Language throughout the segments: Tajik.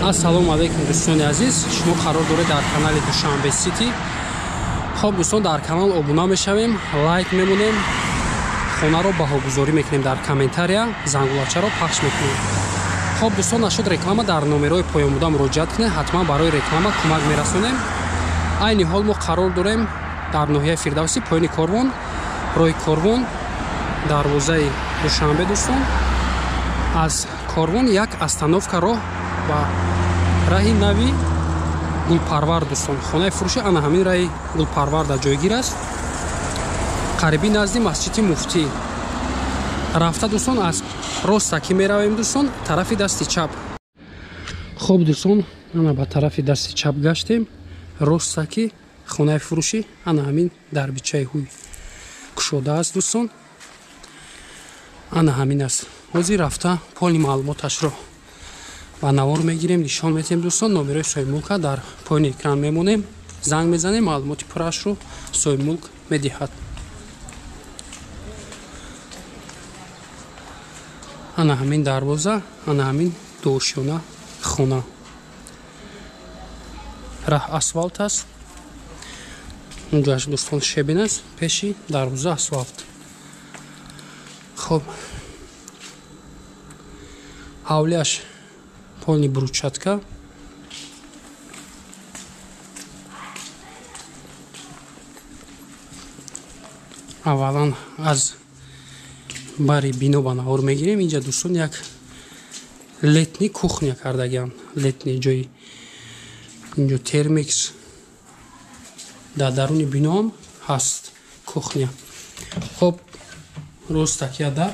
Ассалому алайкум дӯстони азиз, шумо қарор доред дар канали Душанбе Сити. Хоб дӯстон, дар канал обуна мешавем, лайк мемонем, хонаро баҳогузорӣ мекунем дар комментария, зангулачаро пахш мекунем. Хоб дӯстон, нашуд реклама дар номерҳои поёнбуда муроҷиат кунед, ҳатман барои реклама кӯмак мерасонем. Айни ҳол мо қарор дорем дар ноҳияи Фирдавсӣ, поёни корвон, роҳи корвон, дарвозаи Душанбе дӯстон. Аз корвон як остановка роҳ ба раҳи нави Гулпарвар дӯстон. Хонаи фурӯши ана ҳамин раҳи Гулпарвар дар ҷойгир аст, қариби назди масҷиди муфтӣ. Рафта дӯстон аз ростакӣ меравем дӯстон, тарафи дасти чап. Хоб дӯстон, ана ба тарафи дасти чап гаштем, ростакӣ хонаи фурӯшӣ ана ҳамин дарбичаи ҳуй кушода аст дӯстон. Ана ҳамин аст. Ҳозир рафта поли маълумоташро ба навор мегирем, нишон метем дӯстон. Номерои соҳибмулка дар поёни экран мемонем, занг мезанем, маълумоти пуррашро соҳибмулк медиҳад. Ана ҳамин дарвоза, ана ҳамин дуошёна хона. Раҳ асфалт аст, унҷоаш дӯстон шебин аст, пеши дарвоза асфалт. Хоб, ҳавлиаш полный брусчатка. Аввалан аз бари бино ба навор мегирем. Инҷа дӯстон як летний кухня кардагиам, летний ҷои инҷо термикс дар даруни биноам ҳаст кухня. Хоб, ростакия дар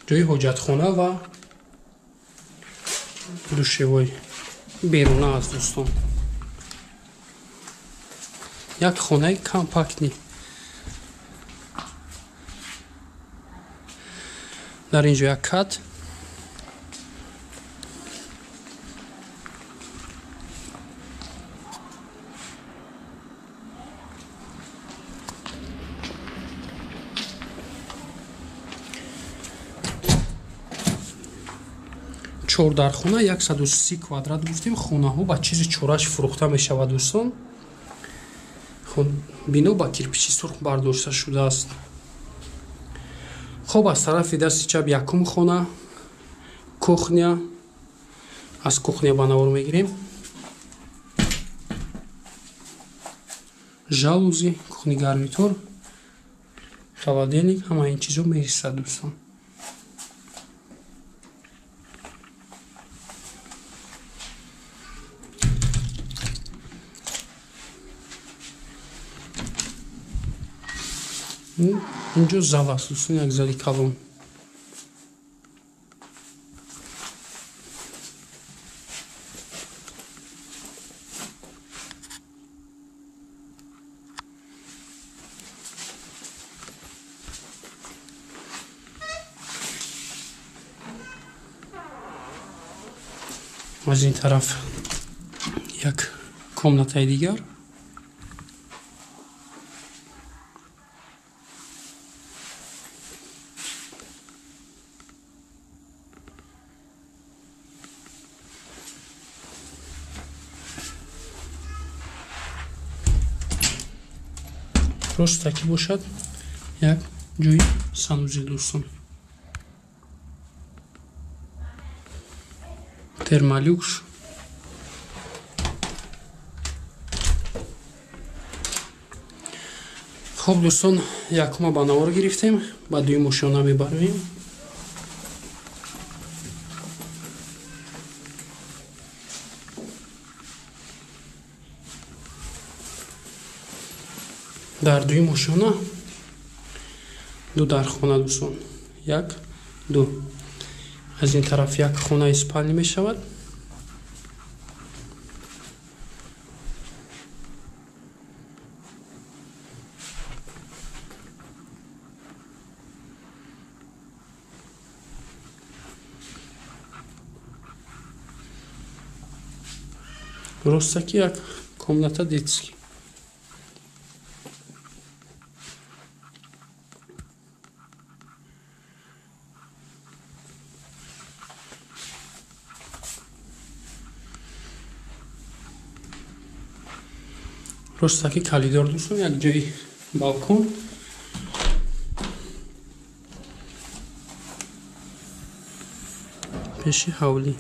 ҷои ҳоҷатхона ва душевой беруна аст дӯстон. Як хонаи компактнӣ. Дар ин ҷо як кат, чордархона, 130 квадрат гуфтем. Хонаҳо ба чизи чораш фурӯхта мешавад дӯстон. Бино ба кирпичи сурх бардошта шудааст. Хоб, аз тарафи дасти чап якум хона, кухня. Аз кухня ба навор мегирем. Жалузи, кухни гарнитур, холодильник, ҳама ин чизо мерисад дӯстон. Инҷо зал аст дӯстон, як зали калон. Аз ин тараф як комнатаи дигар. Ростакӣ бошад як ҷои санузел дӯстон. Термолюкс. Хоб дӯстон, якума ба навор гирифтем, ба дуюм ошёна мебароем. Дар дуюм ошёна ду дархона дӯстон, як, ду. Аз ин тараф як хонаи спални мешавад. Ростаки як комната детский. Ростаки коридор дӯстон, як ҷои балкон. Пеши ҳавлӣ.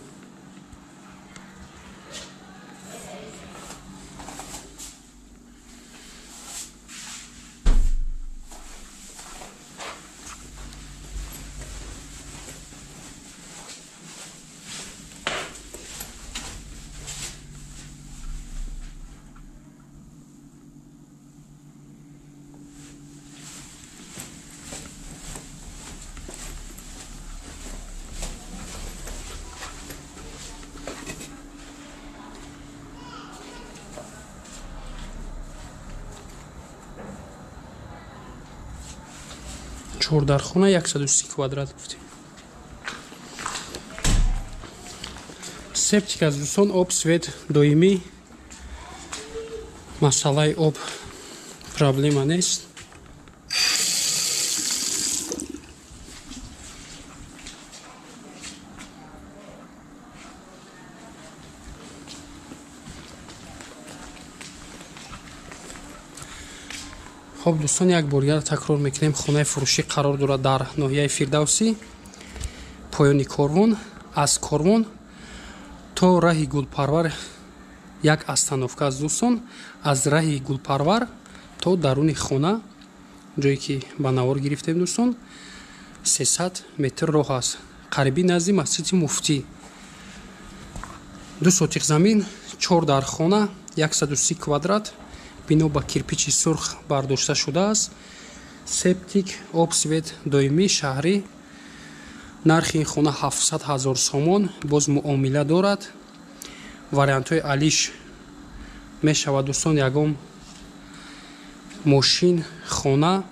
Чордархона 130 квадрат гуфтем. Септик аз дӯстон, об, свет доимӣ. Масъалаи об проблема нест. Хоб дӯстон, як бор дигар такрор мекунем, хонаи фурӯшӣ қарор дорад дар ноҳияи Фирдавсӣ, поёни Корвон. Аз Корвон то раҳи Гулпарвар як остановка аст дӯстон. Аз раҳи Гулпарвар то даруни хона, ҷое ки ба навор гирифтем дӯстон, 300 метр роҳ аст, қариби назди масҷиди муфтӣ. 2 сотиқ замин, 4 дархона, 130 квадрат, бино ба кирпичи сурх бардошта шудааст. Септик, об, свет доимӣ, шаҳрӣ. Нархи ин хона 700 000 сомон, боз муомила дорад. Вариантҳои алиш мешавад дӯстон, ягон мошин, хона.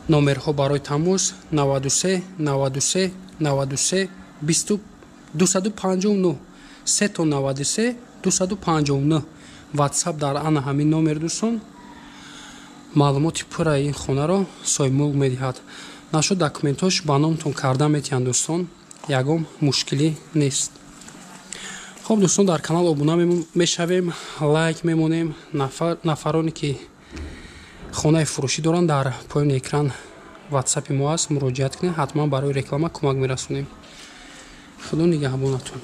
Номерҳо барои тамос 93 93 93 259 3 то 93 259. WhatsApp дар ана ҳамин номер дӯстон. Маълумоти пурраи ин хонаро соҳибмулк медиҳад. Нашуд документҳош ба номтон карда метиҳанд дӯстон, ягон мушкилӣ нест. Хоб дӯстон, дар канал обуна мешавем, лайк мемонем. Нафароне ки хонаи фурӯшӣ доранд, дар поёни экран WhatsApp-и мо аст, муроҷиат кунед, ҳатман барои реклама кӯмак мерасонем. Худо нигаҳбонатон.